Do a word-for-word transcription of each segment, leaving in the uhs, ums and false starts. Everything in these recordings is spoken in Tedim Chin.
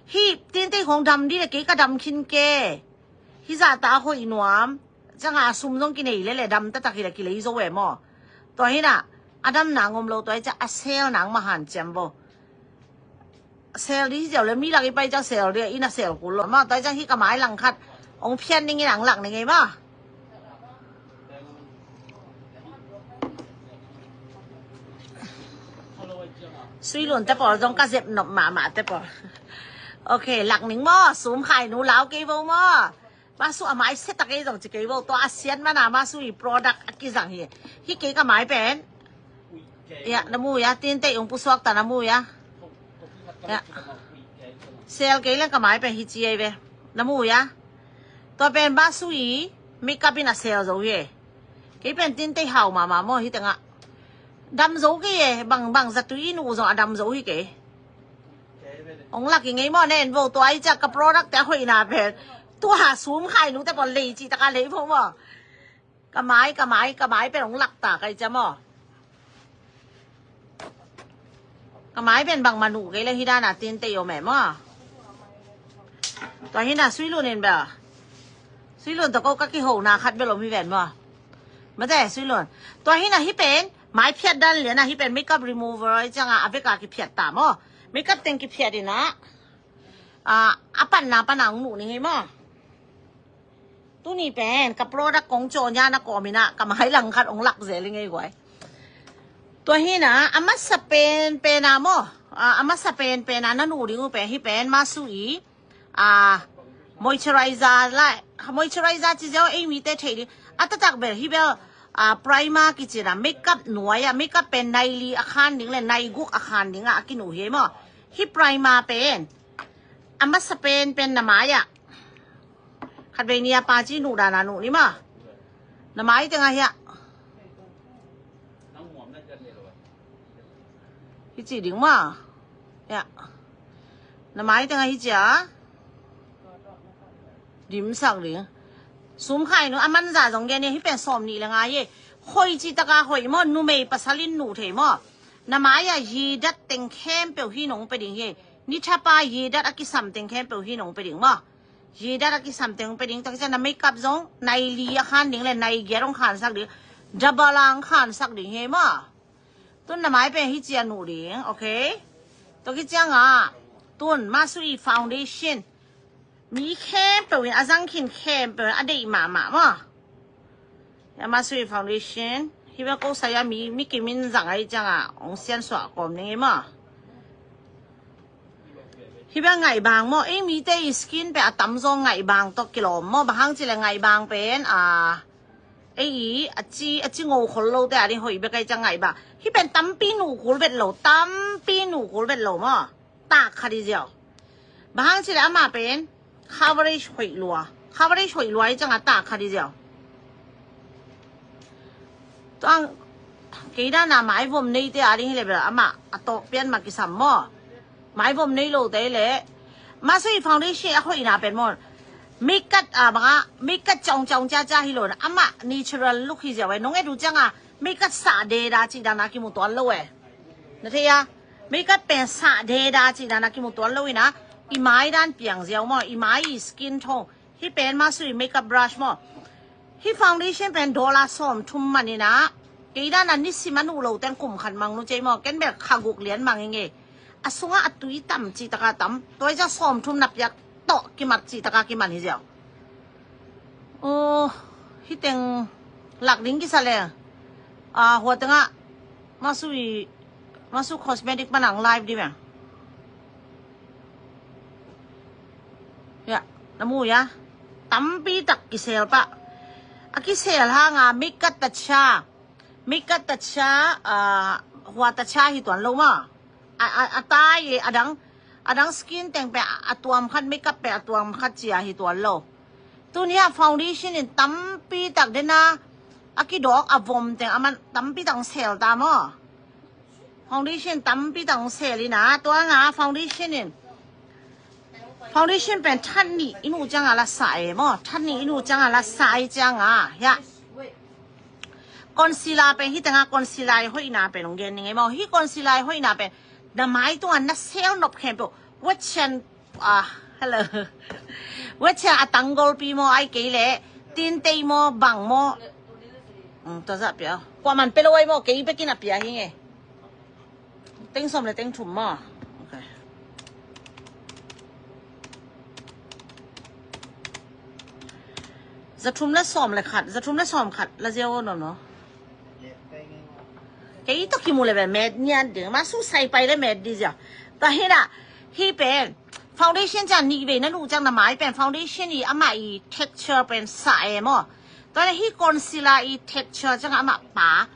Hih tintei khong dam dih le kei ka dam khin ke. Hih zahta a hoih nuam. Ciangah a sum zong kinei le le dam taktak hi le kilei zo e maw. Tua hinah a dam nang om lo tua hi ciah a sel nang mah hanciam bo. Sel dih hi ziau le mi lak i pai ciang sel dih a inn a sel kul lo maw. Tua hi ciang hih ka mai langkhat hong phian ning in ang lak ning ei maw. Suilun te pawl zong ka zep nop mahmah te pawl. Ok, lak ning maw, sum khai nu lau kei vo maw. Masu a mai set a kei zong ci kei vo, tua a siat mana Masu i product a kizang hi. Hi kei ka mai pen. Ya, na mu ya, tintei ung pusuak ta na mu ya. Ya. Sel kei leng ka mai pen hi ci ei ve. Na mu ya. Tua pen Masu i makeup in a sel zo hi. Kei pen tintei hau mahmah maw hi tengah. Dam zo kei e, bang bang zatui in u zong a dam zo hi kei. Ong lak i ngei maw nen vo tua i ciak ka product te a hoihna pen. Tua sum khai nu te pawl lei ci taka lei vo maw. Ka mai, ka mai, ka mai pen ong lak ta kai ciak maw. Ka mai pen bang manu kei le hi dana tintei om e maw. Tua hina Suilun in bel. Suilun tua ko ka kihona khat bel om hi ven maw. Mate Suilun. Tua hina hi pen mai phiat dan liana hi pen makeup remover ai cianga a veka kiphiat ta maw. Makeup teng kiphiat ina. A, a panna pana ong nuh ni hi maw. Tuni pen ka product kong cawnya na kawmina ka mai langkhat ong lak zel i ngei guai. Tua hina a masa pen pena maw. A, a masa pen pena na nuh ding uh pen hi pen Masu i. A, moisturizer la, moisturizer ci ziau ei mite thei ding. A taktak bel hi bel a, primer kicina makeup nuai a makeup pen nai li a khan ding le nai guk a khan ding a a kinuh hi maw. Hi primer pen. A masa pen pen na mai ah. Khat vei ni a pa ci nuh dana nuh ni maw. Na mai tengah hiah. Hi ci ding maw. Ya. Na mai tengah hi cia. Dimsak ding. Sum khai nu a manza zong gen hi pen sawm nih le ngai hi. Hoih ci taka hoih maw numei pasalin nuh thei maw. Na mai a yidat teng khempeuh hi nong pe ding hi. Ni thapa yidat a kisam teng khempeuh hi nong pe ding maw. Yidat a kisam teng pe ding tak cian na makeup zong nai li a khan ding le nai giat ong khansak ding. Double ang khansak ding hi maw. Tun na mai pen hi cia nuh ding, ok. Tua ki cianga tun Masu i foundation. Mi khempeuh in a zangkhin khempeuh in a deih mahmah maw. Ya Masu i foundation. Hi bel ko saya mi, mi kimin zang ai cianga ong sian suah kawm ding i maw. Hi bel ngaih bang maw. Ei mite i skin pe a tamzaw ngaih bang tawh kilawm maw. Bang hang ci le ngaih bang pen a ei i a ci a ci ngo khol lo te a ding hoih bek ai ciang ngaih bang. Hi pen tampi nuh kul vet lo, tampi nuh kul vet lo maw. Tak khat i ziau. Bang hang ci le ama pen coverage hoih lua. Coverage hoih lua i cianga tak khat i ziau. Tuang kei dana mai vom nei te a ding hi le bel ama a tawk pian ma kisam maw. Mai vom nei lo te le. Masu i foundation a hoihna pen maw. Makeup a banga makeup caung caung cia cia hi lo na ama natural look hi ziau e nong et uh cianga makeup sa de da ci dana kimu tuan lo e. Na thei a makeup pen sa de da ci dana kimu tuan lo ina i mai dan piang ziau maw i mai i skin tone. Hi pen Masu i makeup brush maw. Hi foundation pen dollar sawm thum manina. Kei dana nisim a nuh lo teng kum khat mang nu cei maw ken bel kha guk lian mang inge. A sunga a tui tam ci taka tam. Tua i ciang sawm thum na piak tawh kimat ci taka kiman hi ziau. Aw, hi teng lak ding kisa le. A, hua tengah Masu i Masu cosmetic panang live di meng. Ya, na mu ya. Tampi tak kisel pah. A kisel hanga makeup ta cha. Makeup ta cha, a, hua ta cha hi tuan lo maw. A, a, a tai e, a dang, a dang skin teng pe a tuam khat makeup pe a tuam khat cia hi tuan lo. Tun hia foundation in tampi tak dena a kidawk a vom teng a man tampi tak sel ta maw. Foundation tampi tak sel ina tua nga foundation in. Foundation pen than nih i nuh cianga la sa e maw. Than nih i nuh cianga la sa i cianga hia. Concealer pen hi tanga concealer i hoihna pen ong gen ning e maw. Hi concealer i hoihna pen na mai tunga na sel nop khempeuh. Wet chan Ah, hello. Wechia a tanggolpi maw, ai kei le tintei maw, bang maw? Tua zah pia. Kuaman pia lo ai maw, kei bekin a pia hi nge. Teng sawm le teng thum maw? Okay. Za thum le sawm le khat, za thum le sawm khat la ziau aw, no, no. Kei tawh kimu le ve met niat ding, ma su sai pai le met di zia. Tua hi na, hi pen foundation ciang nih vei na nuh ciang na mai pen foundation i amah i texture pen sa e maw. Tua hi concealer i texture ciang amah pa,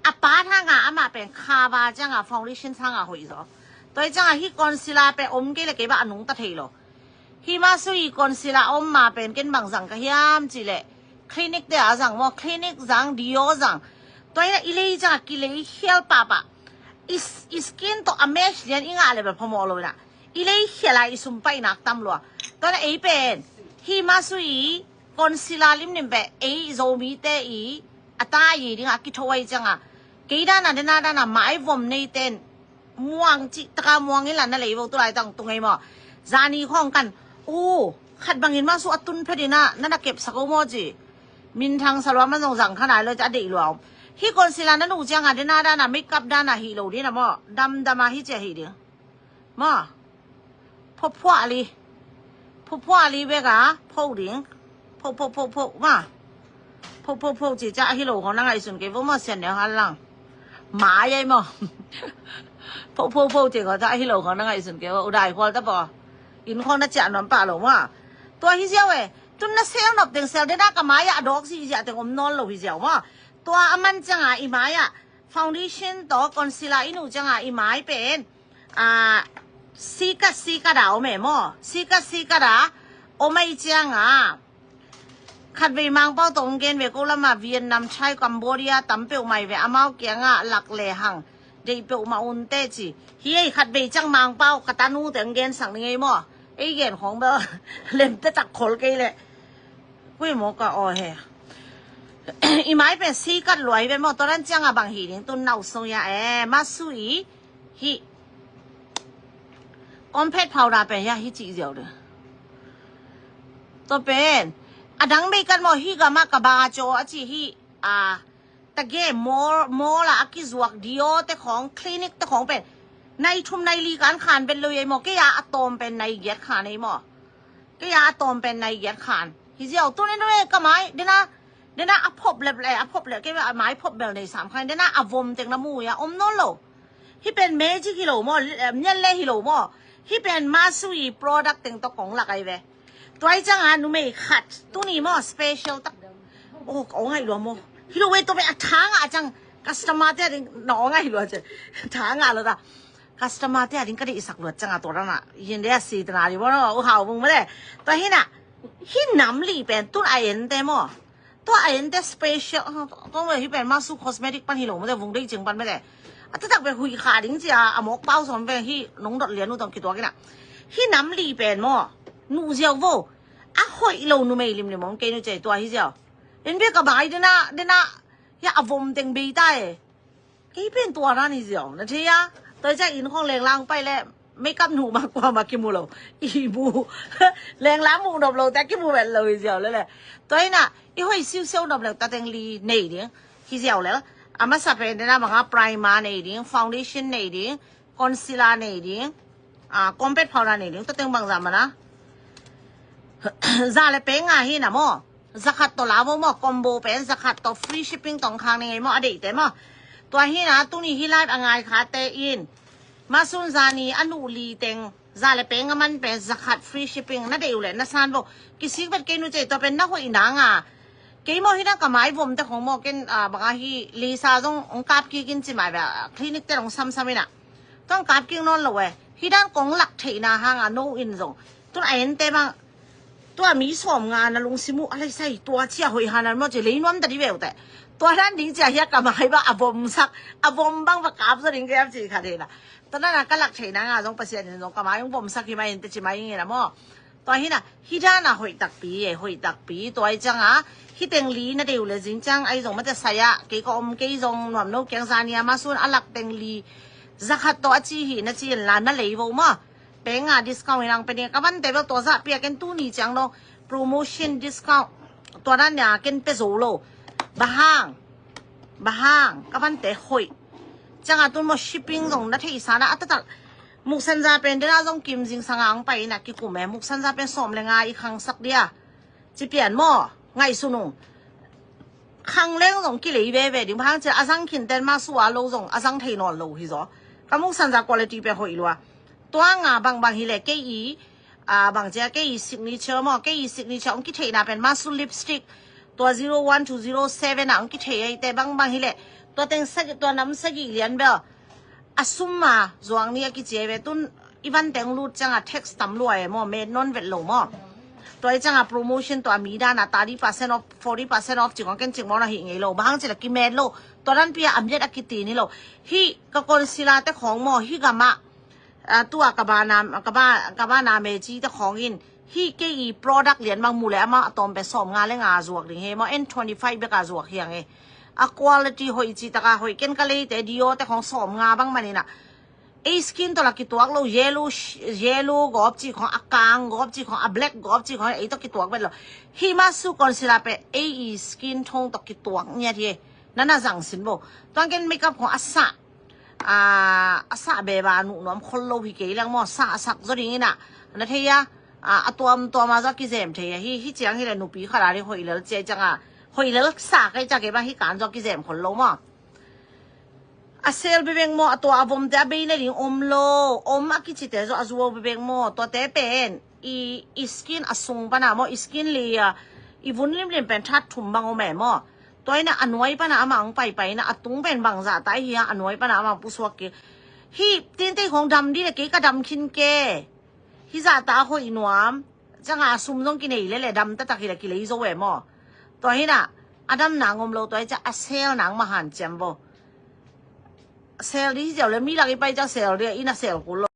a pa hanga amah pen cover cianga foundation hanga hoih zaw. Tua hi cianga hi concealer pen om kei le kei bah a nungta thei lo. Hi ma su i concealer om ma pen ken bang zang ka hiam ci le Clinique te a zang maw, Clinique zang, Dio zang. Tua hi na i lei cianga kilei khial papa. I skin tawh a match lian i ngah le bel phamawh lo hi na. I lei khial a i sum paihnak tam lua. Tua na ei pen hi ma su i concealer limlim pen ei Zomite i a ta i dinga kitho ai cianga kei dana dena dana mai vom nei ten muang cih taka muang ila na lei vo tu lai tang tu ngei maw. Zani khong kan u khat bangin ma su a tun phet ina na na kep sako maw ci. Min thang salua man zong zang khanai lo ci a deih lua om. Hi concealer na nuh cianga dena dana makeup dana hi lo dina maw. Dam dama hi cia hi ding. Maw. Phophuah li. Phophuah li beka pho ding. Pho pho pho pho ma. Pho pho pho ci ca hi lo khong na ngaihsun kei vo maw sian neu hal lang. Mai ai maw. Pho pho pho ci khong ca hi lo khong na ngaihsun kei vo. Udai khual ta paw. In khong na ciah nuam pah lo maw. Tua hi ziau e. Tun na sel nop teng sel dena ka mai ah a dawk si ziah teng om nawn lo hi ziau maw. Tua a man cianga i mai ah foundation tawh concealer i nuh cianga i mai pen a sikat sikat a om e maw. Sikat sikat a om ai cianga khatvei Mangpau tawh hong gen ve ko lama Vietnam, Thai, Cambodia tam peuhmai ve amau kianga lak le hang deih peuhmah unte ci. Hi ei khatvei ciang Mangpau ka tanu te hong gen sak ni ngei maw. Ei gen khong bel lemte tak khol kei le. Kui maw ka aw he. I mai pen sikat luai ve maw, tua dan cianga bang hi ding tun nau song ya e, ma su i hi. Compact powder pen ya hi cih ziau ding. Tua pen a dang mei kan maw hi gama ka ba caw a ci hi a. Tage mall, mall a a kizuak Dio te khong, Clinique te khong pen nai thum nai li kan khan vet lo ei maw. Kei a a tawm pen nai giat khan ei maw. Kei a a tawm pen nai giat khan. Hi ziau tun in ka mai dena, dena a phop lep le, a phop lep kei a mai phop bel nei sam khan dena a vom teng na mu ya om nawn lo. Hi pen magic hi lo maw, nian le hi lo maw. Hi pen ma su i product teng tawh kong lak ai ve. Tua hi cianga numei khat tuni maw special tak. Oh ka ong ai lua maw. Hi lo wei tua pen a thanga a ciang customer te a ding na ong ai lua ce. Thanga lo ta. Customer te a ding ka dih sak luat cianga tua dana yin de a si tana di maw no u hau bung male. Tua hi na hi nam li pen tun a en te maw. Tua a ente special kong ve hi pen ma su cosmetic pan hi lo mate vung dei cing pan mate. A tatak ve hui kha ding cia a mawk pau sawm ve hi nong dot lian uh tong kituak ina. Hi nam li pen maw. Nuh ziau vo. A hoih lo numei limlim om kei nu cei tua hi ziau. En ve ka bai dena dena. Hia a vom teng bei ta e. Kei pen tua ran hi ziau na thei a. Tua hi ciah inn khong lenglang pai le makeup nuh mah kua mah kimu lo. I mu lenglang muh nop lo te kimu vet lo hi ziau le le. Tua hi na i hoih siusiau nop le ta teng li nei ding hi ziau le. A masa pen dena manga primer nei ding, foundation nei ding, concealer nei ding, a compact powder nei ding, ta teng bang za mana. Za le peng a hi na maw. Zakhat tawh la maw maw combo pen zakhat tawh free shipping tawh khang ni ngei maw a deihte maw. Tua hi na tuni hi live a ngai khate in ma sun zani a nuh li teng za le peng a man pen zakhat free shipping na deih uh le na san vo. Kisik vet kei nu cei tua pen na hoih nanga. Kei maw hi na ka mai vom te khong maw ken banga hi lisa zong ong kap kik in ci mai ve clinic te ong samsam ina. Tong kap kik nawn lo e. Hi dan kong lak theihna hanga no in zong tun a ente bang. Tua mi sawm nga na lungsim uh a lai sai tua cia hoih hanan maw ci lei nuam ta di veu te. Tua dan ding cia hiak ka mai bang a vom sak a vom bang va kap zaw ding kiam ci kha dena. Tua dana ka lak theihna nga zong Pasian in zong ka mai ung vom sak hi mai in te ci mai ing ina maw. Tua hina hi dana hoih takpi e hoih takpi tua i canga hi teng li na deu le zing cang ai zong mate saya kei ka om kei zong nuam no kiang zania ma sun a lak teng li zakhat tawh a ci hi na ci in la na lei vo maw. Peng a discount in ang pe ding, ka vante bel tua zah pia ken tuni ciang dong promotion discount tua dan nia ken pe zo lo. Bang hang, bang hang, ka vante hoih. Ciang a tun maw shipping zong na theihsa na a taktak. Muksan za pen dena zong kim zingsang a ang pai in a kikum e. Muksan za pen sawm le nga i khangsak dia. Ci pian maw, ngaihsun ung. Khang leng zong kilei veve ding, bang hang ci a zang khin ten mah sua lo zong a zang thei nawn lo hi zaw. Ka muksan za quality pen hoih lua. Tua nga bangbang hi le kei i, a, bang cia kei i signature maw, kei i signature ong kitheihna pen mah su lipstick. Tua zero one to zero seven a ong kithei ei te bangbang hi le. Tua teng sagih, tua nam sagih lian bel a sum a zuang ni a kici ei ve tun i van teng lut ciang a tax tam lua e maw, met nawn vet lo maw. Tua i ciang a promotion tua mi dan a thirty percent off, forty percent off ci khong ken cik maw na hi ngei lo. Bang hang ci la kimet lo. Tua dan pia a miat a kitin hi lo. Hi ka concealer te khong maw, hi gam a, a, tua ka ba na, ka ba, ka ba na me ci te khong in. Hi kei i product lian mang mu le amah a tawm pen sawm nga le nga zuak ding he maw, N twenty five bek a zuak hiang e. A quality hoih ci taka hoih ken ka lei te Dior te khong sawm nga bang man in a. Ei skin tawh la kituak lo, yellow, yellow gawp ci khong, a kang gawp ci khong, a black gawp ci khong, ei tawh kituak vet lo. Hi mah su concealer pen ei i skin tone tawh kituak ngiat hi. Nana zang sin bo. Tuang ken makeup khong a sa, a, a sa beba nuh nuam khol lo hi kei leng maw, sa a sak zaw ding in a. Na thei a, a, a tuam tuam a zaw kizem thei a. Hi, hi ciang hi le nupi khat a ding hoih lel cia ciang a. Hoih lel sa kai ciang kei bang hi kan zaw kizem khol lo maw. A sel bebek maw, a tua a vom te a bei na ding om lo, om a kici te zaw a zuau bebek maw, tua te pen i, i skin a sung pana maw, i skin layer, i vun limlim pen that thum bang om e maw. Tua ina a nuai pana amah ang paipai ina a tung pen bang zah ta i hi a, a nuai pana amah pusuak kik. Hi tintei khong dam di le kei ka dam khin ke. Hi zah ta a hoih nuam. Ciang a sum zong kinei le le dam taktak hi le kilei zo e maw. Tua hi na a dam nang om lo tua hi ciang a sel nang mahan ciam bo. Sel di hi ciau le mi lak i pai ciang sel di a ina sel kul lo.